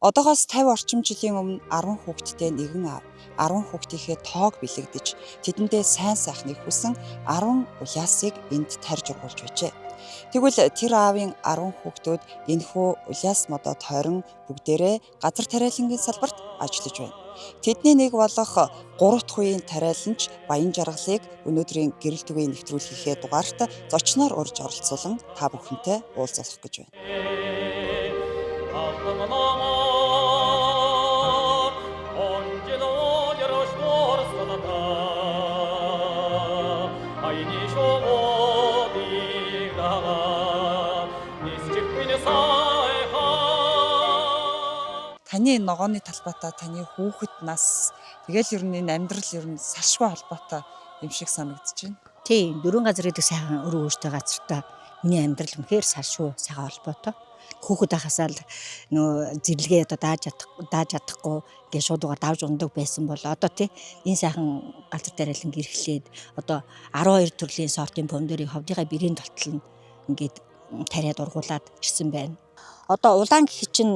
Одоогоос 50 орчим жилийн өмнө 10 хүүхэдтэй нэгэн аав 10 хүүхдийнхээ тоог бэлэгдэж тэдэндээ сайн сайхныг хүсэн 10 улиасыг энд тарьж ургуулж байжээ. Тэгвэл тэр аавын 10 хүүхдүүд энэхүү улиас модоо тойрон бүгдээрээ газар тариалангийн салбарт ажиллаж байна. Тэдний нэг болох 3 дахь үеийн тариаланч Баян Жаргалыг өнөөдрийн гэрэл түгээн нэвтрүүлгийнхээ дугаарт зочноор урьж оролцуулан та бүхэнтэй уулзуулах гэж байна. Таны ногооны талбайтай таны хүүхэд нас тэгэл ер нь энэ амьдрал ер нь салшгүй холбоотой юм шиг санагдаж байна. Тийм, дөрвөн газар гэдэг сайхан өөр өөртөө газартай миний амьдрал үнэхээр салшгүй сайхан холбоотой. Хүүхэд байхасаа л нөгөө зэрлэгээ одоо дааж чадахгүй ингээд шууд угаар давж ундаг байсан бол одоо тий энэ сайхан газар тариалан гэрхлээд одоо 12 төрлийн сортын помидорыг ховдынхаа бэрийн толтол нь ингээд тариад ургуулад ирсэн байна. Одоо улаан гэх чинь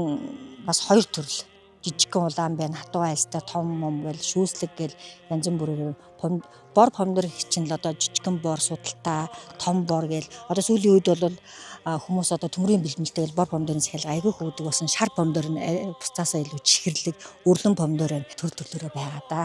бас хоёр төрөл жижигхэн улаан байна, хатуу айлстай том мом гэл шүүслэг гэл янз бүрээр бор помидор гэх чинь л одоо жижигхэн бор судалтай, том бор гэл одоо сүүлийн үед бол хүмүүс одоо төмрийн бэлмэлтэй гэл бор помидорын захиалга айгүй хөвдөг болсон. Шар помидор нь буцаасаа илүү чихэрлэг, өрлөн помидор байна. Төр төрлөөрөө байгаа да.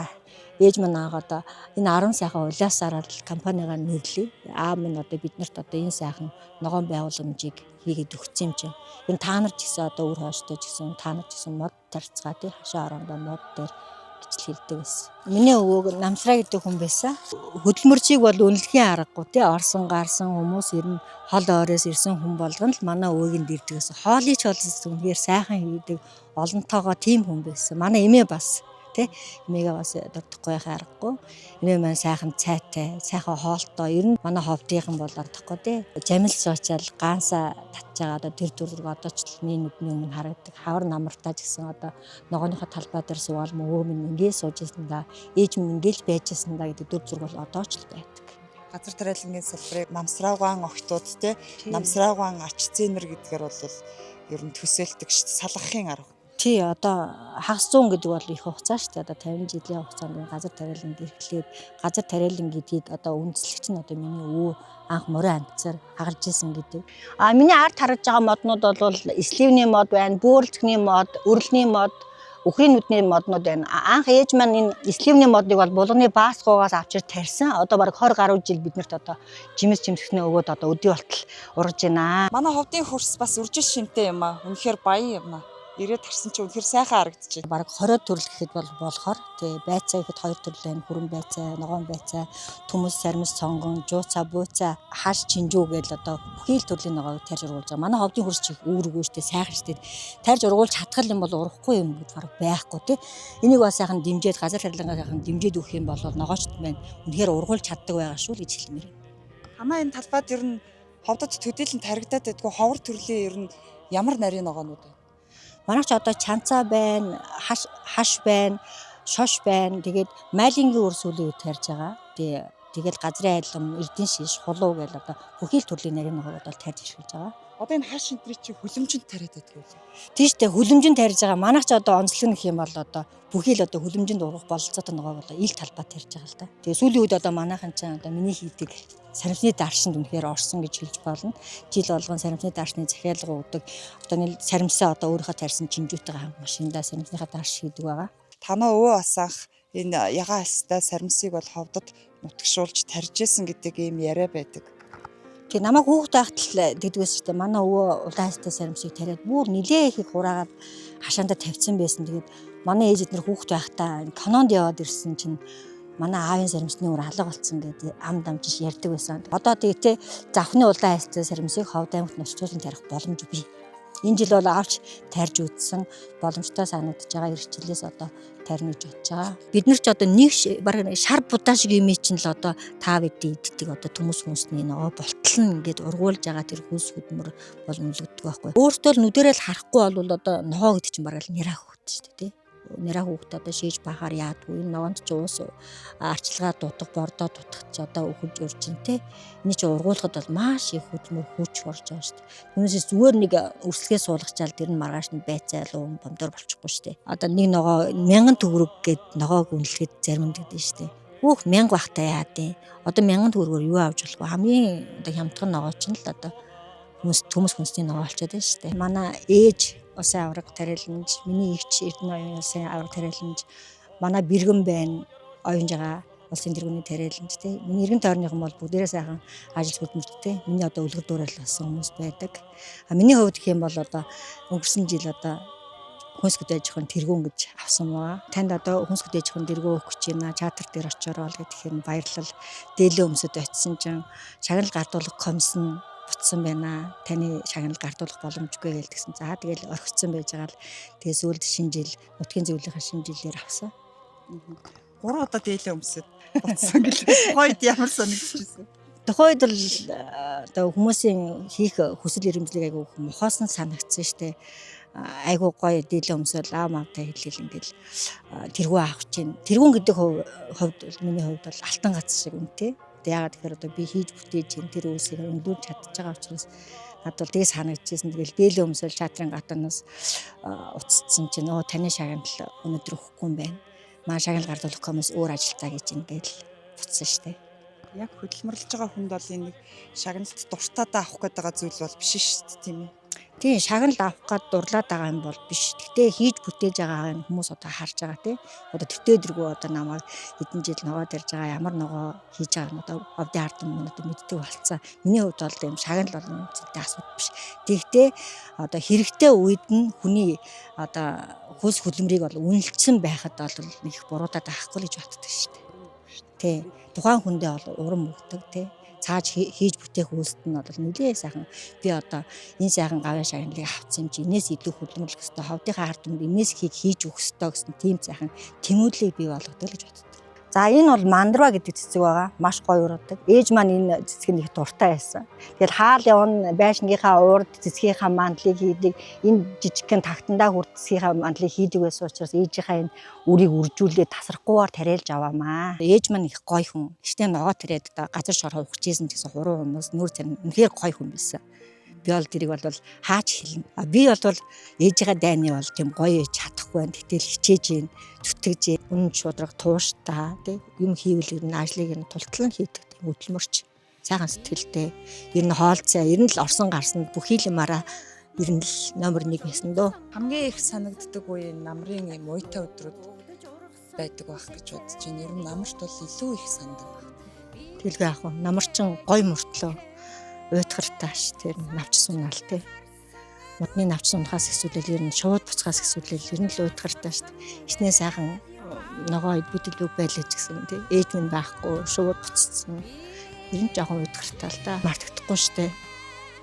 Ээж минь аага одоо энэ 10 сайхан улиасаараа л компанигаа нэрлэе. Аав минь одоо биднэрт одоо энэ сайхан ногоон байгууламжийг хийгээд өгсөн юм чинь. Энэ та нар ч гэсэн одоо үр хойштой ч гэсэн та нар ч гэсэн мод тарцгаа тий хашаа орондоо мод дээр гэж л хэлдэг байсан. Миний өвөөг Намсраа гэдэг хүн байсан. Хөдөлмөрчийг бол үнэлэхийн аргагүй тий орсон гарсан хүмүүс ер нь хол ойроос ирсэн хүн болгоно л манай өвөөг нь дэрдэг байсан. Хоолыг ч бол үнэхээр сайхан хийдэг олонтоогоо тийм хүн байсан. Манай эмээ бас тий эмээгээ бас дурдахгүй байхын аргагүй. Эмээ маань сайхан цайтай, сайхан хоолтой. Ер нь манай ховдынхан бол ардахгүй тий. Жамил суучаал ганса татж байгаа одоо тэр дүрэг одоо ч л миний нүдний өмнө харагдаг. Хавар намартаа ч гэсэн одоо ногооныхоо талбай дээр суугаал мөвөө минь ингээл сууж исэн да. Ээж минь ингээл байж исэн да гэдэг дүр зураг бол одоо ч л байдаг. Газар тариалангийн салбарыг намсраагаан охтууд те намсраагаан ач зээнэр гэдгээр бол ер нь төсөөлдөг шүү дээ. Салгахын арга. Тий, одоо хагас зуун гэдэг бол их хугацаа шүү дээ. Одоо 50 жилийн хугацаанд энэ газар тариалан гэрхлээд газар тариалан гэдгийг одоо үндэслэгч нь одоо миний өвөө анх морин амтсаар хагалж исэн гэдэг. А миний ард харагдж байгаа моднууд бол сливний мод байна, бөөрөлцгний мод, өрлөний мод, үхрийн нүдний моднууд байна. Анх ээж маань энэ сливний модыг бол булганы баасгуугаас авчир тарьсан. Одоо бараг 20 гаруй жил биднэрт одоо жимс жимсгнээ өгөөд одоо өдий болтол ургаж байна. Манай ховдын хөрс бас үржил шинтэй юм аа. Үнэхээр баян юм аа. Ирээд харсан чи үнэхээр сайхан харагдчих. Бараг 20 төрөл гэхэд бол болохоор тий байцаа гэхэд хоёр төрөл байна. Хүрэн байцаа, ногоон байцаа, төмөс, сармис, цонгон, жууцаа, бууцаа, хаш, чинжүү гэл одоо бүхий л төрлийн ногоог тарьж ургуулж байгаа. Манай ховдын хөрс чих үүрэггүй штэ, сайхан штэ. Тарьж ургуулж чадхал юм бол урахгүй юм гэж бараг байхгүй тий. Энийг бас сайхан дэмжиж газар тариалангаа сайхан дэмжиж өгөх юм бол ногоочд маань үнэхээр ургуулж чаддаг байгаа шүү л гэж хэлмээр. Танаа энэ талбайд ер нь ховдод төдийлөн таригдаад байдгүй ховор төрлийн ер нь ямар нарийн ногоонууд вэ? Манайх ч одоо чанцаа байна, хаш хаш байна, шош байна. Тэгээд майлингийн үр сүүлийн үед тарьж байгаа. Тэгээ тэгэл газрын айлам, эрдэн шиш, хулуу гэл одоо бүхий л төрлийн нарийн ногоог бол тарьж эрхэлж байгаа. Одоо энэ хаш энтрий чи хөлөмжөнд тариад байдгүй лээ. Тийм шүү дээ, хөлөмжөнд тарьж байгаа. Манайх ч одоо онцлог нөх юм бол одоо бүхий л одоо хөлөмжөнд ургах бололцоотой ногоог одоо ил талбай тарьж байгаа л да. Тэгээ сүүлийн үед одоо манайхан ч одоо миний хийдэг саримсны даршинд үнэхээр орсон гэж хэлж болно. Жил болгон саримсны даршны захиалга өгдөг. Одоо нэг саримсаа одоо өөрийнхөө тарьсан чинжүүтэйгээ хамт машиндаа саримсныхаа дарш хийдэг байгаа. Танаа өвөө бас анх энэ ягаан альстай саримсыг бол ховдод нутагшуулж тарьж исэн гэдэг ийм яриа байдаг. Тэгээ намайг хүүхэд байхад л тэгдэг байсан шүү дээ. Манай өвөө улаан хайстай саримсыг тариад бүр нилээ их хураагаад хашаандаа тавьсан байсан. Тэгээд манай ээж эднэр хүүхэд байхдаа кинонд яваад ирсэн чинь манай аавын саримсны үр алга болцсон гэдэг ам дамжиж ярьдаг байсан. Одоо тэгээ те завхны улаан хайстай саримсыг Ховд аймагт нутагшуулан тарих боломж бий. Энэ жил бол авч тарьж үзсэн боломжтой санагдаж байгаа эрхчлээс одоо тарина гэж бодож байгаа. Бид нар ч одоо нэг бараг нэг шар будаа шиг юм чинь л одоо та бидний иддэг одоо төмөс хүнсний ногоо болтол нь ингээд ургуулж байгаа тэр хүнс хөдмөр бол үнэлэгддэг байхгүй. Өөртөө л нүдэрээ л харахгүй бол одоо ногоо гэдэг чинь бараг л нэраа хөвгт шүү дээ тий. Нэраа хүүхдээ одоо шийж бахаар яадгүй. Энэ ногоонд ч уус арчилгаа дутах, бордоо дутах ч одоо өхөж урж ин тэ. Эний чи ургуулахад бол маш их хөдөлмөр хүч орж байгаа шүү дээ. Түүнээс зүгээр нэг өрсөлгөө суулгачаал тэр нь маргааш нь байцаал уун помидор болчихгүй шүү дээ. Одоо нэг ногоо 1000 төгрөг гээд ногоог үнэлэхэд заримддаг шүү дээ. Хүүх 1000 багтаа яадیں۔ Одоо 1000 төгрөгөөр юу авч болох вэ? Хамгийн одоо хямдхан ногоо чинь л одоо хүмүүс хүнсний ногоо олчоод байна шүү дээ. Манай ээж усын авраг тариаланж, миний эгч Эрдэнэ оюун улсын авраг тариаланж, манай бэргэн байна оюун жагаа улсын тэргүүний тариаланж тий. Миний эргэн тойрныхан бол бүгдээрээ сайхан ажил хөдөлмөртэй. Миний одоо үлгэр дуурайл болсон хүмүүс байдаг. А миний хувьд гэх юм бол одоо өнгөрсөн жил одоо хүнс хөдөө аж ахуйн тэргүүн гэж авсан байгаа. Танд одоо хүнс хөдөө аж ахуйн тэргүүн өгөх гэж байна. Чатар дээр очиороо л гэхээр нь баярлал дээлээ өмсөд очисон чинь шагнал гардуулах комисс нь буцсан байна. Таны шагнал гардуулах боломжгүй гээл тэгсэн. За тэгэл орхицсан байж байгаа л тэгээ сүүлд шинэ жил нутгийн зөвлөхийн шинэ жилээр авсан. 3 удаа дээлээ өмсөд буцсан гэлээ. Тухайд ямар санагдчихсэн? Тухайд бол одоо хүмүүсийн хийх хүсэл эрмэлзлийг айгүй мухаас нь санагдсан штэ. Айгүй гоё дийлэн өмсөөл аав маавтай хэлээл ингээл тэргүү авах чинь. Тэргүүн гэдэг хувьд бол миний хувьд бол алтан гац шиг үнэтэй. Одоо яагаад тэгэхээр одоо би хийж бүтээж чинь тэр үйлсийг өндөрч чадчих байгаа учраас надад бол тэгээ санагдчихсэн. Тэгэл дийлэн өмсөөл чатрын гадаанаас уццсан чинь өө таны шагнал өнөөдөр өгөхгүй юм байна. Маа шагнал гардуулах комисс өөр ажилтаа гэж ингээл буцсан штэ. Яг хөдөлмөрлөж байгаа хүнд бол энэ нэг шагналт дуртайдаа авах гээд байгаа зүйл бол биш шүү дээ, тийм ээ. Тийм, шагнал авах гад дурлаад байгаа юм бол биш. Гэхдээ хийж бүтээж байгаа юм хүмүүс одоо харж байгаа тий. Одоо төтөө дэргүү одоо намайг хэдэн жил ногоо тарьж байгаа, ямар ногоо хийж байгаа нь одоо овдын ард түмэн одоо мэддэг болцсон. Миний хувьд бол ийм шагнал бол юм зүйтэй асуудал биш. Тэгэхдээ одоо хэрэгтэй үед нь хүний одоо хөлс хөдөлмөрийг бол үнэлсэн байхад бол нэг их буруудаад байхгүй л гэж боддог шүү дээ. Тий. Тухайн хүндээ бол урам өгдөг тий. Цааш хийж бүтээх үйлсэд нь бол нэлээ сайхан би одоо энэ сайхан гавьяа шагналыг авсан юм чи энэс илүү хөдөлмөрлөх ёстой, ховдынхаа ард түмэнд энэс хийг хийж өгөх ёстой гэсэн тийм сайхан тэмүүллийг бий болгодог л гэж боддог. За энэ бол мандрва гэдэг цэцэг байгаа. Маш гоё ургадаг. Ээж маань энэ цэцэг нь их дуртай байсан. Тэгэл хаал явна байшингийнхаа урд цэцгийнхаа мандлыг хийдэг. Энэ жижигхэн тагтандаа хүрт цэцгийнхаа мандлыг хийдэг байсан учраас ээжийнхаа энэ үрийг үржүүлээд тасрахгүйгээр тариалж аваамаа. Ээж маань их гоё хүн. Гэхдээ ногоо тариад одоо газар шороо ухажсэн ч гэсэн хуруу хүмүүс нүр царин үнэхээр гоё хүн байсан. Би бол тэрийг бол хаач хэлнэ. А би бол ээжийнхээ дайны бол тийм гоё ээж чадахгүй байна. Гэтэл хичээж гин, зүтгэж гин, үнэн шудраг тууштай тий юм хийвэл ер нь ажлыг нь тултлан хийдэг тийм хөдөлмөрч сайхан сэтгэлтэй. Ер нь хоолцоо, ер нь л орсон гарсан бүхий л юмараа ер нь л номер 1 байсан дөө. Хамгийн их санагддаг үе намрын юм уйтай өдрүүд байдаг байх гэж бодож байна. Ер нь намарт бол илүү их санадаг байх. Тэгэлгүй яах вэ? Намарчин гоё мөртлөө уйтгартай ш тэр навч сунаал тий. Модны навч сунахаас эсвэл ер нь шууд буцахаас эсвэл ер нь л уйтгартай ш. Хичнээн сайхан ногоо бүдэлбэг байлаа ч гэсэн тий. Ээж минь байхгүй шууд буцсан. Ер нь жоохон уйтгартай л да. Мартагдахгүй штэ.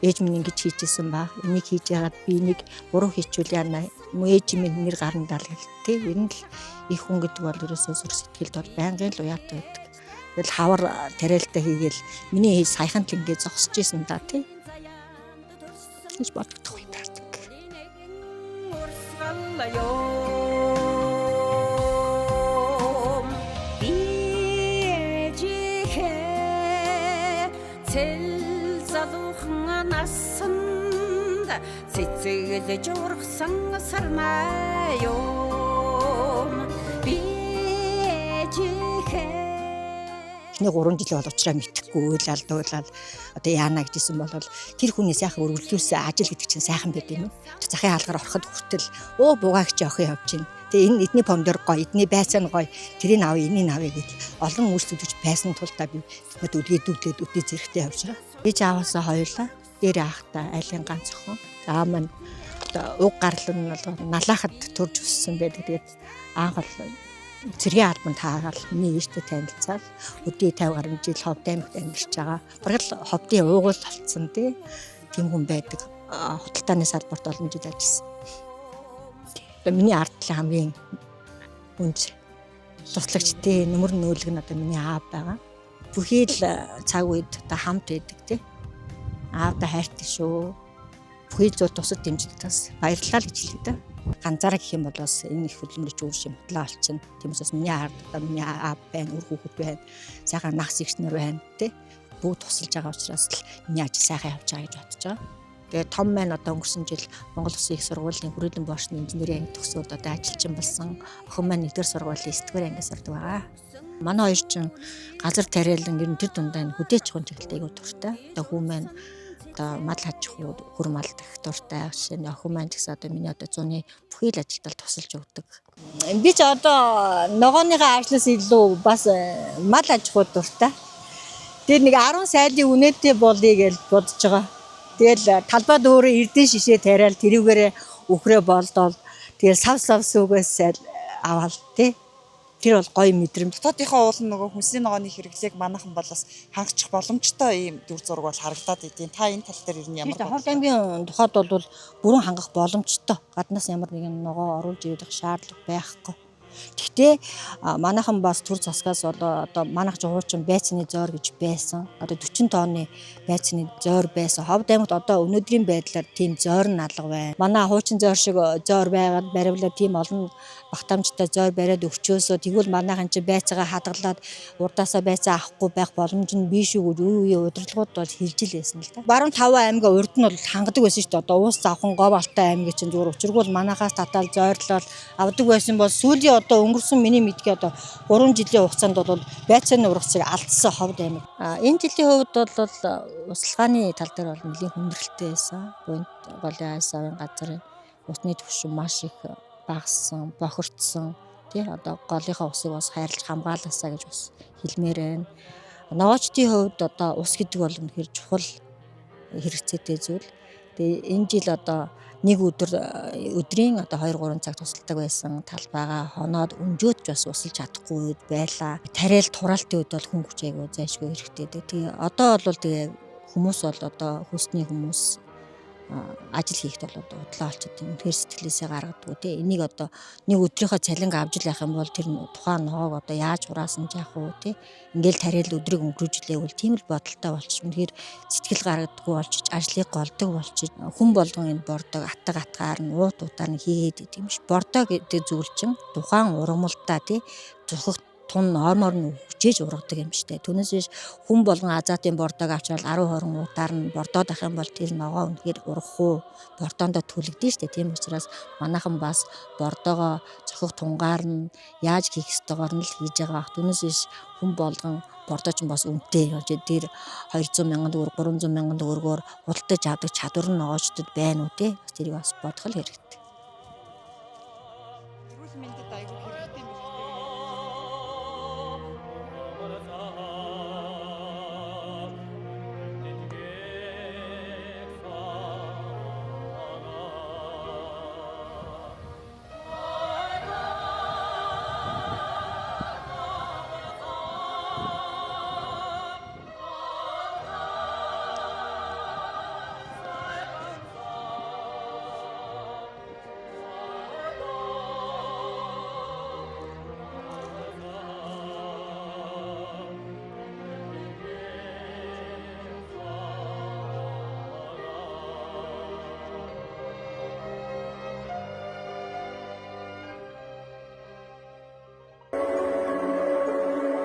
Ээж минь ингэж хийжсэн ба. Энийг хийж яагаад би энийг буруу хийчихвэл яана. Ээж минь нэр гарна даа л гэл тий. Ер нь л их хүн гэдэг бол ерөөсөө сүр сэтгэлд бол байнгын л уяатай байдаг. Тэгэл хавар тариалтай хийгээл миний хийж саяхан л ингэ зогсож исэн да тий. Гэж бодогдох үе байдаг. Би ээжийнхээ цэл залуухан насанд цэцэглэж ургасан сарнай юм. Би ээжийнхээ Эхний 3 жилийн бол уучраа мэдэхгүй уйлал дуулал одоо яана гэжсэн бол тэр хүний сайхан өргөлжүүлсэн ажил гэдэг чинь сайхан байд юм. Захын хаалгаар ороход хүртэл өө бугаагч охин явж байна. Тэгээ энэ эдний помидор гоё, эдний байцаа нь гоё, тэрийг авъя, энийг авъя гэдэл олон үйлчлүүлж байсан тул та би тэд үлгээ дүүдлээд өдөө зэрэгтэй явж байгаа. Ээж ааваасаа хоёулаа дээр аахта айлын ганц охин. За маань одоо уг гарлал нь бол налаахад төрж өссөн байдаг. Тэгээд анх бол цэргийн албанд таагаал миний ээжтэй танилцаал өдий 50 гаруй жил Ховд аймагт амьдарч байгаа. Бараг л Ховдын уугуул болцсон тий. Тийм хүн байдаг. Худалдааны салбарт олон жил ажилласан. Одоо миний ард талын хамгийн үнж туслагч тий нөмөр нөөлөг нь одоо миний аав байгаа. Бүхий л цаг үед одоо хамт байдаг тий. Аавда хайртай шүү. Бүхий л зүйл тусад дэмждэг бас баярлалаа л гэж хэлээ дээ. Ганцаараа гэх юм бол бас энэ их хөдөлмөрийн үр шим худлаа олчихно. Тийм учраас миний ард одоо миний аав байна, үр хүүхэд байна, сайхан нагс ихнэр байна тий. Бүгд тусалж байгаа учраас л миний ажил сайхан явж байгаа гэж бодож байгаа. Тэгээ том маань одоо өнгөрсөн жил Монгол Улсын их сургуулийн хүрээлэн боорчны инженерийн анги төгсөөд одоо ажилчин болсон. Охин маань 1-р сургуулийн 9-р ангиас сурдаг байгаа. Манай хоёр чинь газар тариалан ер нь тэр дундаа энэ хөдөө аж ахуйн чиглэлд айгүй дуртай. Одоо хүү маань одоо мал хаж ахуй хөр мал дах дуртай. Жишээ нь охин маань ч гэсэн одоо миний одоо зуны бүхий л ажилдаа тусалж өгдөг. Би ч одоо ногооныхоо ажлаас илүү бас мал аж ахуй дуртай. Тэр нэг 10 сайлын үнэтэй болъё гэж бодож байгаа. Тэгэл талбайд өөрөө эрдэн шишээ тариал тэрүүгээрээ үхрээ болдоол тэгэл сав сав сүгээс сайл аваал тий. Тэр бол гоё мэдрэмж. Дотоодынхоо уул нь нөгөө хүнсний ногооны хэрэглээг манайхан бол бас хангах боломжтой ийм дүр зураг бол харагдаад идэв. Та энэ тал дээр ер нь ямар Тийм Ховд аймгийн тухайд бол бүрэн хангах боломжтой. Гаднаас ямар нэгэн ногоо оруулж ирэх шаардлага байхгүй. Гэхдээ манайхан бас төр засгаас бол одоо манайх ч хуучин байцны зоор гэж байсан. Одоо 40 тонны байцны зоор байсан. Ховд аймагт одоо өнөөдрийн байдлаар тийм зоор нь алга байна. Манай хуучин зоор шиг зоор байгаад баривлаа тийм олон багтаамжтай зоор бариад өгчөөсөө тэгвэл манайхан чи байцаагаа хадгалаад урдаасаа байцаа авахгүй байх боломж нь бий шүү гэж үе үе удирдлагууд бол хэлж л байсан л да. Баруун таван аймгаа урд нь бол хангадаг байсан шүү дээ. Одоо уус завхан говь алтай аймгийг чинь зүгээр учиргүй бол манайхаас татаал зойрлол авдаг байсан бол сүүлийн одоо өнгөрсөн миний мэдгээ одоо 3 жилийн хугацаанд бол байцааны ургацыг алдсан Ховд аймаг. А энэ жилийн хувьд бол усалгааны тал дээр бол нэлийн хүндрэлтэй байсан. Буянт голын айс авын газрын усны түвшин маш их багассан, бохирдсон. Тий одоо голынхаа усыг бас хайрлаж хамгаалаасаа гэж бас хэлмээр байна. Ногоочдын хувьд одоо ус гэдэг бол үнэхээр чухал хэрэгцээтэй зүйл. Тэгээ энэ жил одоо нэг өдөр өдрийн одоо 2 3 цаг тусалдаг байсан талбайгаа хоноод өнжөөд ч бас усалж чадахгүй үед байлаа. Тариал тураалтын үед бол хүн хүч айгүй зайшгүй хэрэгтэй. Тэгээ одоо бол тэгээ хүмүүс бол одоо хөлсний хүмүүс ажил хийхэд бол одоо удлаа олчод үнэхээр сэтгэлээсээ гаргадаггүй тий. Энийг одоо нэг өдрийнхөө цалинг авч л явах юм бол тэр тухайн ногоог одоо яаж хураасан ч яах вэ тий. Ингээл тариал өдрийг өнгөрөөж лээвэл тийм л бодолтой болчих. Үнэхээр сэтгэл гаргадаггүй болчих, ажлыг голдог болчих. Хүн болгон энэ бордог атга атгаар нь уут уутаар нь хийгээд идэв юм ш. Бордоо гэдэг зүйл чинь тухайн ургамалдаа тий зохих тун ормоор нь хүчээж ургадаг юм штэ. Түүнээс биш хүн болгон азаатын бордоог авчрал 10 20 уутаар нь бордоод ах юм бол тэр ногоо үнэхээр ургах уу? Бордоондоо түлэгдэн штэ. Тийм учраас манайхан бас бордоогоо зохих тунгаар нь яаж хийх ёстойгоор нь л хийж байгаа бах. Түүнээс биш хүн болгон бордоо ч бас үнэтэй. Тэр 200 мянган төгрөг, 300 мянган төгрөгөөр худалдаж авдаг чадвар нь ногоочдод байна уу те? Бас тэрийг бас бодох л хэрэгтэй. Эрүүл мэндэд айгүй